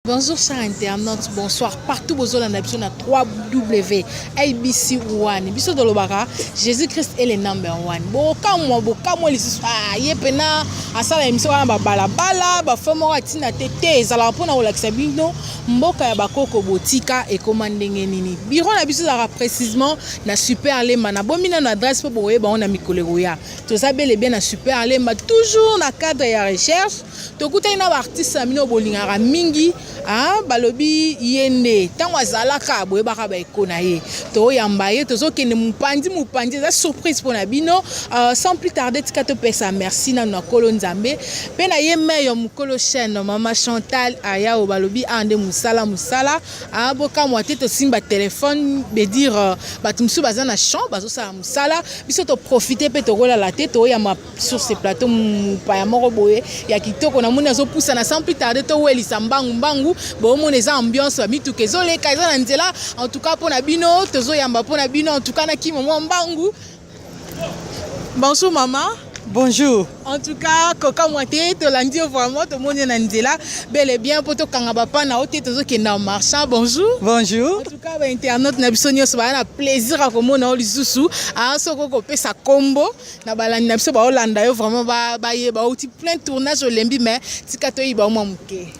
Bonjour chers internautes, bonsoir partout bozolanda biso na 3W ABC 1. Biso tolobaka Jésus-Christ est le number one. Bokamwa bokamwa lisusu ah ye pena asala émission wana ba balabala ba fo moko atina te te ezalaka mpona kolakisa bino mboka ya bakoko botika ekoma ndenge nini. Bureau na biso ezalaka précisément na Super Lemba na bombi nano adresse mpo bokoyeba yango na mikolo ekoya. Toza bel et bien na Super Lemba toujours na cadre ya recherche. Tokutani na baartiste na bino bolingaka mingi, ah, balobi ye nde ntango azalaka boyebaka baeko na ye, toyamba ye, tozokende mopanzi mopanzi, eza surprise mpo na bino. Sans plus tarder, tika topesa merci nanu na Nkolo Nzambe mpe na ye meyo mokolo chaîne mama Chantal Ayao, balobi awa nde mosala mosala. Ah, bokamwa te, tosimba telefone bedire bato mosusu baza na champ bazosala mosala, biso toprofite mpe tokolala te, toyamba sur ce plateau mopaya moko boye ya kitoko namoni azopusana. Sans plus tarder, towelisa mbangu mbangu, boomona eza ambiance, bamituka ezoleka, eza na nzela. En tout cas mpo na bino tozoyamba, mpo na bino en tout cas nakima mwa mbangu. Bonjour mama. Bonjour. En tout cas kokamwa te, tolandi yo vraiment, tomoni yo na nzela bel et bien mpo tokanga bapana o te, tozokende en marchant. Bonjour. Bonjour. En tout cas bainternaute na biso nyonso baya na plaisir ya komona yo lisusu. Soki okopesa kombo na balandi na biso baolanda yo vraiment, bayeba outi plein tournage, olembi, mais tika toyiba mwa moke.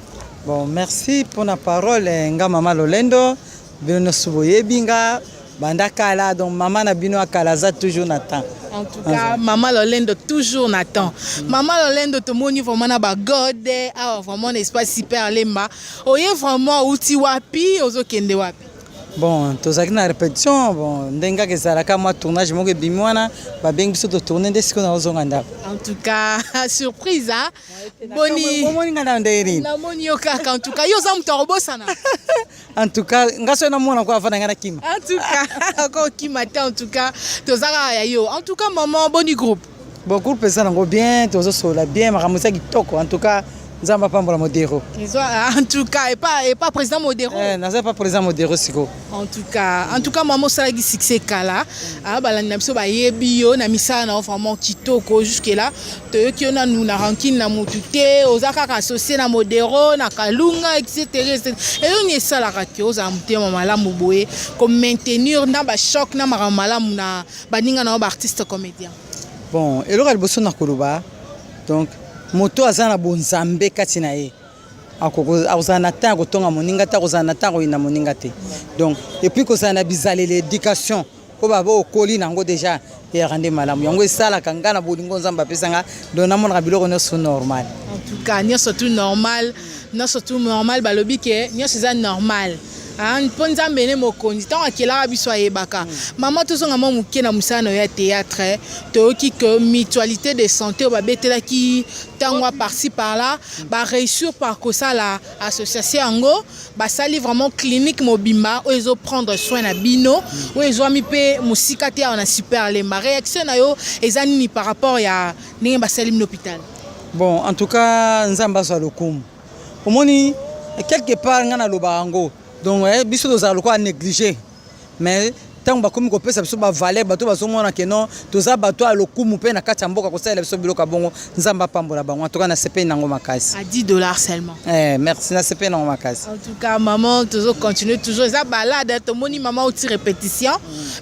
Bon, merci pour la parole. Nga mama Lolendo, bino nyonso boyebi nga banda kala, donc mama na bino akala aza toujours na temps. En tout cas mama Lolendo toujours na temps. Mama Lolendo, tomoni vraiment na bagode awa, vraiment na espace Super Lemba. Oye vraiment outi wapi, ozokende wapi? Bon, tozalaki na répétition. Bon, ndenge kaka ezalaka, mwa tournage moko ebimi wana, babengi biso totourne, nde sikoyo nazozonga ndako. En tout cas surprise, hein? Boni? Omoni nga na ndenge nini? Namoni yo kaka. En tout cas yo oza moto akobosana. En tout cas nga soki namona ko avanda, nga nakima. En tout cas okokima te. En tout cas toza kaka ya yo. En tout cas maman, boni groupe? Bon, groupe eza nango bien, tozosolola bien, makambo eza kitoko. En tout cas Nzambe apambola Modero. En tout cas epa président Modero. Eh, naza epa président Modero sikoyo. En tout cas mama, osalaki succès kala. Balandi na biso bayebi yo na misala na yo vraiment kitoko. Jusque là toyoki yo nanu na rancune na motu te, oza kaka associé na Modero na Kalunga, etc etc. Eloni esalaka ke ozala motema malamu boye, komaintenir na bachoc na makambo malamu na baninga na yo baartiste comédien? Bon, eloko ya liboso na koloba, donc moto aza na bonzambe kati na ye akozala na temps ya kotonga moninga te, akozala na temps ya koyinda moninga te. Donc et puis kozala na bizaleli, éducation po baba okoli nango déjà eyaka nde malamu. Yango esalaka nga na bolingo Nzambe apesanga, donc namonaka biloko nyonso normal. En tout cas nyonso tout normal, nyonso tout normal. Balobi ke nyonso eza normal mpo Nzambe ne mokonzi, ntango akelaka biso ayebaka. Mama, tozonga mwa moke na mosala na yo ya théâtre. Toyoki ke mutualité de santé oyo babetelaki ntango a par-ci par-là, baréussir par kosala association yango, basali vraiment clinique mobimba oyo ezoprendre soin na bino, oyo ezwami mpe mosika te awa na Super Lemba. Réaction na yo eza nini par rapport ya ndenge basali bino hôpital? Bon, en tout cas Nzambe azwa lokumu. Omoni, quelque part ngai nalobaka yango, donc biso tozala lokola négligé, mais ntango bakomi kopesa biso bavaleur, bato bazomona ke non, toza bato ya lokumu mpe na kati ya mboka, kosalela biso biloko ya bongo, Nzambe apambola bango. En tout cas nasepeli nango makasi. À 10 $ seulement. Eh, merci, nasepeli nango makasi. En tout cas maman, tozo continuer toujours, eza balade. Tomoni mama outi répétition.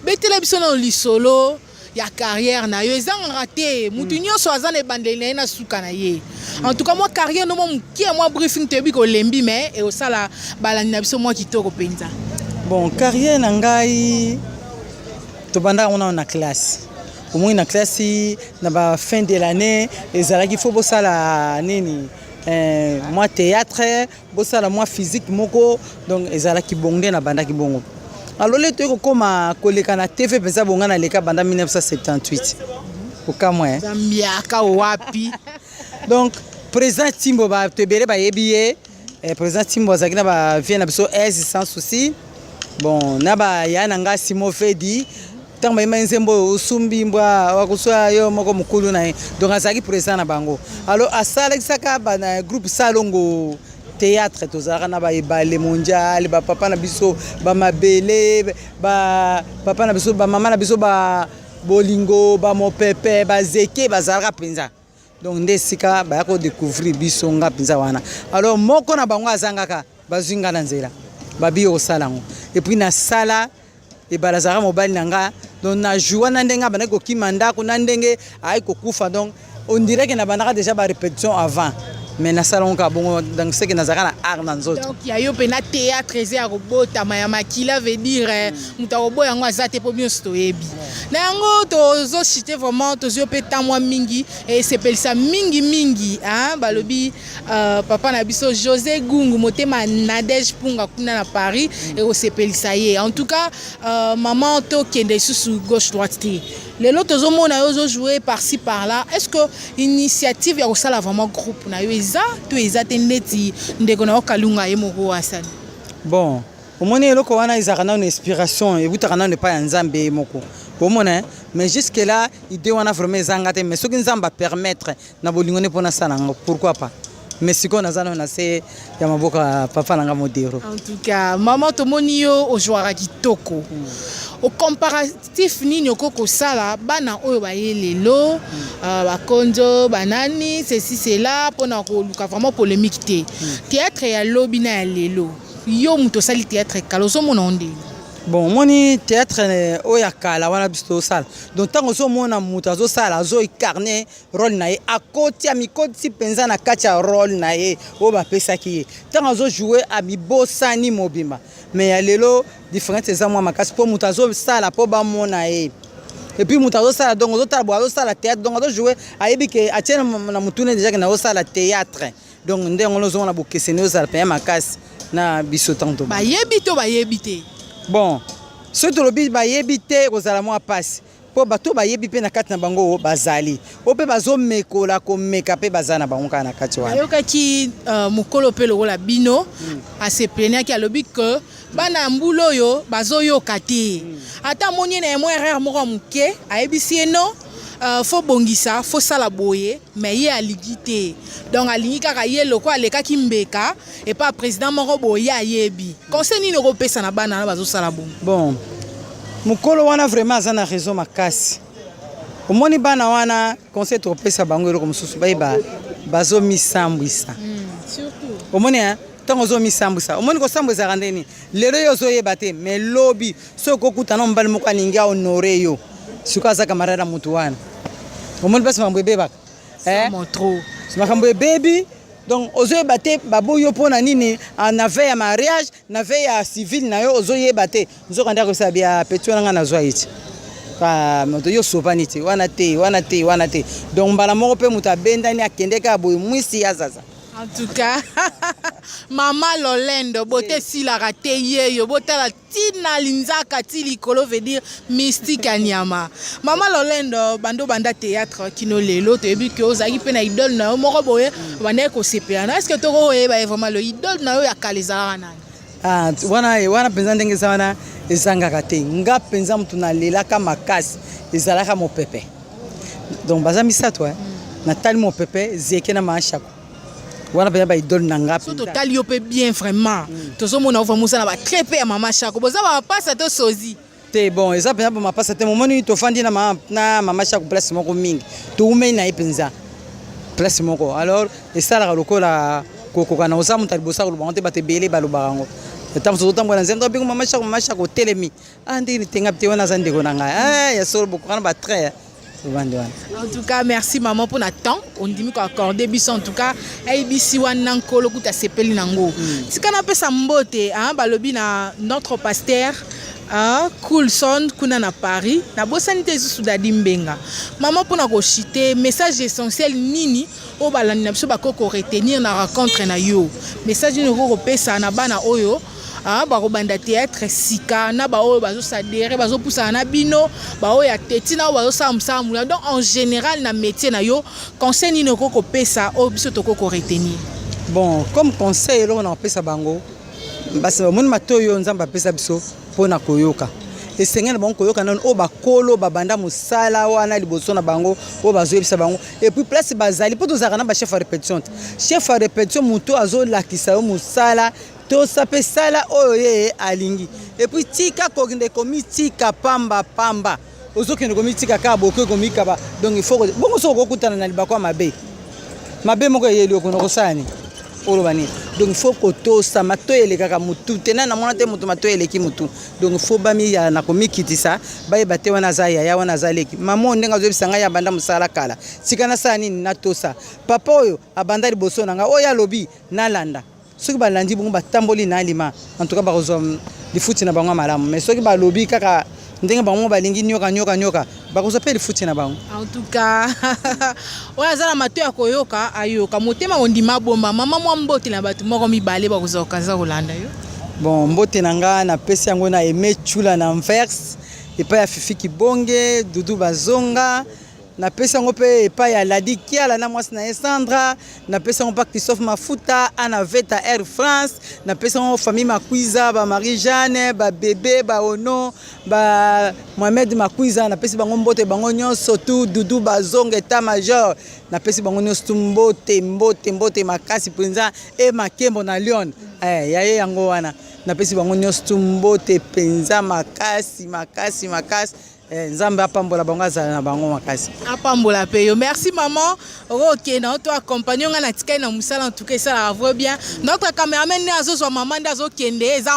Betela biso na lisolo ya carrière na yo. Ezangaka te, mutu nyonso aza na ebandeli na ye na suka na ye. En tout cas mwa carrière no mwa moke, mwa briefing, toyebi kolembi, mais eosala balandi na biso mwa kitoko mpenza. Bon, carrière na ngai tobandaka ngo nano na classe. Omoni, na classe, na ba fin de l'année, ezalaki fo bosala nini, mwa théâtre, bosala mwa physique moko. Donc ezalaki bongo nde nabandaki bongo. Alole toyei kokóma koleka na TV mpenza bonga, naleka banda 1978, okamwa, eh? Zambiaka wapi? Donc président Timbo, bato ebele bayebi ye. Président Timbo azalaki na bavie na biso aise sans souci. Bon, na baya na nga Simo Fedi, ntango bayemba nzembo oyo osumbi mbwa wakosoya yo moko mokulu na ye, donc azalaki président na bango. Alors asalakisaka bana groupe Salongo théâtre, tozalaka na baebale mondial, bapapa na biso bamabele, bapapa na biso, bamama na biso, ba bolingo, bamopepe, bazeke, bazalaka mpenza. Donc nde esika baya kodécouvrir biso, nga mpenza wana. Alors moko na bango azangaka. Bazwi nga na nzela, babi yo kosala yango. Et puis nasala ebala, azalaka mobali na nga. Donc na joua na ndenge abandaki kokima ndako, na ndenge ayaki kokufa. Donc on dirait que nabandaka déjà barépétition avant, mais nasala yango kaka bongo. Donc c'est que nazalaka na art na nzoto. Donc ya yo mpe na théâtre eza ya kobotama, ya makila, veut dire moto akoboya yango aza te, mpo nyonso toyebi na yango. Tozochite vraiment, tozwi mpe temps mwa mingi, esepelisa mingimingi. Balobi papa na biso José Gungu, motema Nadege Punga kuna na Paris, ekosepelisa ye. En tout cas, maman, tokende lisusu gauche droite te. Lelo tozomona yo ozojouer par-ci par-là. Est ce que initiative ya kosala vraiment groupe na yo eza to eza te, neti ndeko na yo Kalunga ye moko asali? Bon, omoni, eloko wana ezalaka nano inspiration, ebutaka nano epai ya Nzambe ye moko, omona. Mais jusque là idée wana vraiment ezanga te. Mais soki Nzambe apermettre na bolingo nde mpo nasala yango, pourquoi pas? Mais sikoyo naza nano na se ya maboko ya papa na nga Modero. En tout cas, mama, tomoni yo ozwaka kitoko. O comparatif nini okoki kosala bana oyo baye lelo, bakonzo banani, ceci cela, mpona koluka vraiment polémique te, théâtre ya lobi na ya lelo, yo moto osali théâtre kala, ozomona o ndenge? Bon, omoni, théâtre oyo ya kala wana biso tozosala, donc ntango ozomona moto azosala, azoincarner rôle na ye, akoti, amikotisi mpenza na kati ya rôle na ye oyo bapesaki ye. Ntango azojouer, amibosani mobimba. Mais ya lelo, différence eza mwa makasi, mpo moto azosala mpo bamona ye. Et puis moto azosala, donc ozotala boye, azosala théâtre, donc azojouer, ayebi ke atie na motuna déjà ke nazosala théâtre. Donc nde yango ozomona bokeseni ozala mpenza makasi na biso ntango. Bayebi to bayebi te? Bon, soki tolobi bayebi te, kozala mwa mpasi, mpo bato bayebi mpe na kati na bango bazali, oyo mpe bazomekola komeka mpe baza na bango kaka na kati wana. Ayokaki mokolo mpe lokola bino asepleniaki, alobi ke bana ya mbula oyo bazoyoka te. Ata amoni ye na ye mwa erreur moko ya moke, ayebisi ye no, faut bongisa, faut sala boye, mais ye alingi te. Donc alingi kaka ye loko alekaki mbeka epa président moko boye, ye ayebi. Conseil nini okopesa na bana wana bazosala bongo? Bon, mokolo wana vraiment aza na raison makasi. Omoni, bana wana, conseil tokopesa bango, eloko mosusu bayeba, bazomisambwisa. Surtout. Omoni, ntango ozomisambwisa, omoni, kosambwa ezalaka ndeni? Lelo yo ozoyeba te, mais lobi soki okokutana mobali moko alingi ahonorer yo, sikoyo aza camarade ya motu wana, omoni mpasi makambo ebebaka. Trop. Makambo ebebi. Donc ozoyeba te baboyi yo mpo na nini na veille ya mariage, na veille ya civil na yo, ozoyeba te. Nzoka nde akosala bia petit wana, ngai nazwa ye ti moto yo sopani te, wana te, wana te, wana te. Donc mbala moko mpe moto abendani, akende kaka boye, mwisi azaza. En tout cas, mama Lolendo, bote esilaka te. Yeyo botala ntina linzaka ti likolo, veut dire mystique ya nyama. Mama Lolendo, bando banda théâtre kino lelo, toyebi ke ozalaki mpe na idole na yo moko boye, bandaki kosepela na. Est ce que tokoyeba ye vraiment, le idole na yo ya kala ezalaka nani? Ah, wana wana mpenza, ndenge eza wana, ezangaka te. Nga mpenza motu nalelaka makasi ezalaka Mopepe. Donc baza misato, eh? Natali Mopepe, Zeke na Maashako, wana mpenza baidole na nga. So totali yo mpe bien, vraiment tozomona vraiment oza na batrait mpe ya Mama Shako. Boza bamapasa to sozi? Te, bon, eza mpenza bamapasa te. Momoni, tofandi na Mama Shako place moko mingi, toumei na ye mpenza place moko. Alors esalaka lokola kokoka na oza moto ya liboso akoloba ngo te, bato ebele balobaka yango. Ntango mosusu otambola na nzela, bengo Mama Shako, Mama Shako, otelemi, ah, ndenge tenga te, wana aza ndeko na ngai. Ah, ya solo, bokoka na batrait obandi wana. En tout cas, merci maman pour na temps ondimi koaccorder biso. En tout cas, ayebisi wana nkolo kuta sepeli nango. Tika napesa mbote, hein, balobi na notre pasteur, hein, Coulson kuna na Paris. Nabosani te lisusu Dadi Mbenga. Mama, mpona kochite, message essentiel nini oyo balandi na biso bakoki koretenir na rencontre na yo? Message nini okoki kopesa na bana oyo, ah, bakobanda théâtre sika, na baoyo bazosadere, bazopusana na bino, baoyo ya teti na oyo bazosala mosala molayi? Donc en général, na métier na yo, conseil nini okoki kopesa oyo biso tokoki koretenir? Bon, comme conseil, eloko na kopesa bango, basi bamoni matoi oyo Nzambe apesa biso mpona koyoka, esengeli na bango koyoka nano oyo bakolo babanda mosala wana liboso na bango, oyo bazoyebisa bango. Et puis place bazali, mpo tozalaka na bachef ya répétition te. Chef ya répétition, moto azolakisa yo mosala, tosa mpe sala oyo ye alingi. Et puis tika kokende komitika pamba pamba, ozokende komitika kaka bokoki komikaba. Donc il faut bongo, soki okokutana na libako ya mabe, mabe moko eyeli, okona kosala nini? Oloba nini? Donc il faut kotosa. Matoi elekaka motu te. Nani namona te motu matoi eleki motu. Donc il faut bamiyala na komikitisa, bayeba te wana aza yaya, wana aza leki. Mama oyo ndenge azoyebisa ngai, abanda mosala kala, tika nasala nini? Natosa papa oyo abanda liboso na ngai, oyo alobi nalanda. Soki balandi bongo, batamboli na alima, en tout cas bakozwa lifuti na bango ya malamu. Mais soki balobi kaka ndenge bango balingi, nyoka nyoka nyoka, bakozwa mpe lifuti na bango. En tout cas, oyo aza na matoi ya koyoka ayoka, motema kondima abomba. Mama, mwa mbote na bato moko mibale bakozwa okaza kolanda yo. Bon, mbote na nga napesi yango na Aime Chula na Anvers, epai ya Fifi Kibonge, Dudu Bazonga. Napesi yango mpe epai ya Ladi Kiala na mwasi na ye Sandra. Napesi yango mpa Christophe Mafuta ana Veta Air France. Napesi yango famille Makwiza, ba Marie Jeanne, babebe, baono, ba Mohamed Makwiza. Napesi bango mbote, bango nyonso tu. Dudu Bazonga, état major, napesi bango nyonso tu mbote, mbote, mbote makasi mpenza. E Makembo na Lyon, ya ye yango wana. Napesi bango nyonso tu mbote mpenza makasi, makasi, makasi. Nzambe apambola bango, azala na bango makasi. Apambola mpe yo. Merci maman. Okokende to accompagne nga na tikali na mosala. En tout cas, esalaka vrai bien. Notre cameraman nde azozwa mama, nde azokende. Eza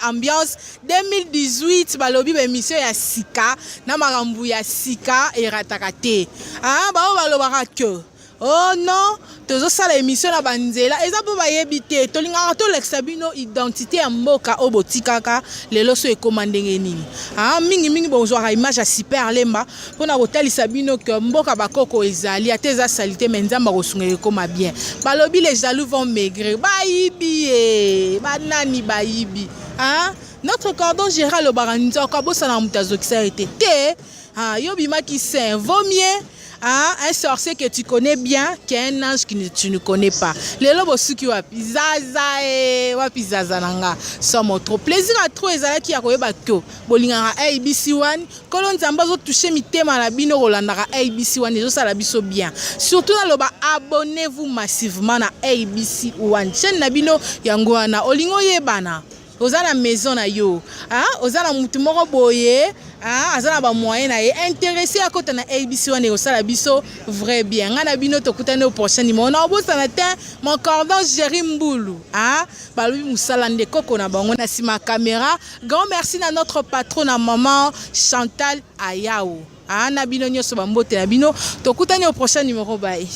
ambiance 2018. Balobi baémission ya sika na makambo ya sika erataka te. Ah, bao balobaka ke oh non, tozosala émission na banzela, eza mpo bayebi te. Tolingaka tolekisa bino identité ya mboka oyo botikaka lelo so ekóma ndenge nini. Ah, mingimingi bozwaka image ya Super Lemba mpona kotalisa bino ke mboka bakoko ezali, ata eza saleté, mais Nzambe akosunga, ekóma bien. Balobi les jaloux vont maigrir. Bayibi ye banani bayibi? Ah, notre cordon Gérard alobaka nzoko abosana moto azokisa ye te te. Ah, yo bimaki saint, vaut mieux, ah, un sorcier que tu connais bien qu'un ange que tu ne connais pas. Lelo bosuki wapi zaza e wapi zaza na nga somo trop plaisir à trop ezalaki ya koyeba ke bolingaka ABC 1. Nkolo Nzambe azotouche mitema na bino. Kolandaka ABC 1 ezosala biso bien. Surtout naloba, abonnez-vous massivement na ABC 1, chaîne na bino yango wana. Olingi oyebana, oza na maison na yo, ah, oza na mutu moko boye, ah, aza na bamoyen na ye, intéressé akota na ABC wana, ekosala biso vrai bien. Ngai na bino tokutani au prochain numéro. Na obosana te mon cordon Géri Mbulu, ah, balobi mosala nde koko na bango na nsima caméra. Grand merci na notre patron, na maman Chantal Ayao. Ah, na bino nyonso, bambote na bino. Tokutani au prochain numéro. Bye.